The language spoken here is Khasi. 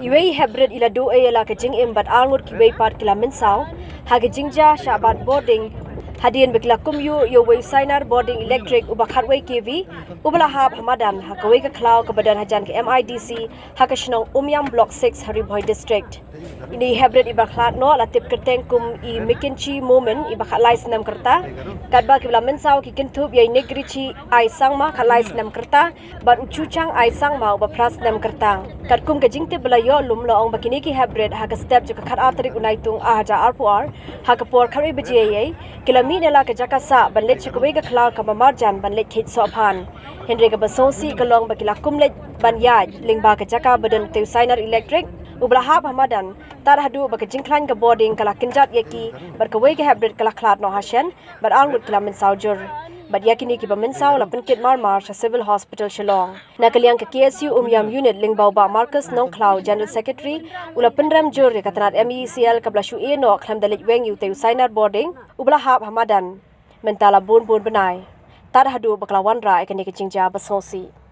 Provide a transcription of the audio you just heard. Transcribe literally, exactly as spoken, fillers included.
Iwei i heprit i la duh ïa la ka jingim bad arngut kiwei pat ki la mynsaw ha ka jingjia shah bat bording hadien ba ki la kumjuh ïa uwei u sainar bording elektrik uba khatwei K V uba la hap ha madan ha kawei ka khlaw kaba don hajan ka M I D C ha ka shnong Umiam Block six ha Ri Bhoi District. Ine i heprit iba khlad noh la tip kyrteng kum i Mikinchi Momin iba khatlai snem ka rta, katba kiba la mynsaw ki kynthup ïa i Negrichi Ai Sangma khatlai snem ka rta bad u Chuchang Ai Sangma uba phra snem ka rta. Katkum ka jingtip ba la ïoh lum la ong ba kine ki heprit ha ka step jong ka khatar tarik u Naitung arhajar arphew ar ha ka por khatwei baje ïa ïa ki la mih na la ka jaka sah ban leit sha kawei ka khlaw kaba marjan ban leit khie sohphan. Hynrei kaba sngewsih ka long ba ki la kum leit ban ïaid lyngba ka jaka ba don utei u sainar elektrik uba la hap ha madan tad haduh ba ka jingkhlaiñ ka bording ka la kynjat ïa ki bad kawei ka heprit ka la khlad noh ha shen bad arngut ki la mynsaw jur. Bad ïa kine kiba mynsaw la pynkit marmar sha Civil Hospital Shillong. Na ka liang ka K S U Umiam Unit lyngba u Bah Marcus Nongkhlaw, General Secretary, u la pynrem jur ïa ka tnat M E E C L kaba la shu ïeh noh khlem da leit weng ïa utei u sainar bording uba la hap ha madan mynta la bun bun bnai tad haduh ba ka la wanrah ïa kane ka jingjia ba sngewsih.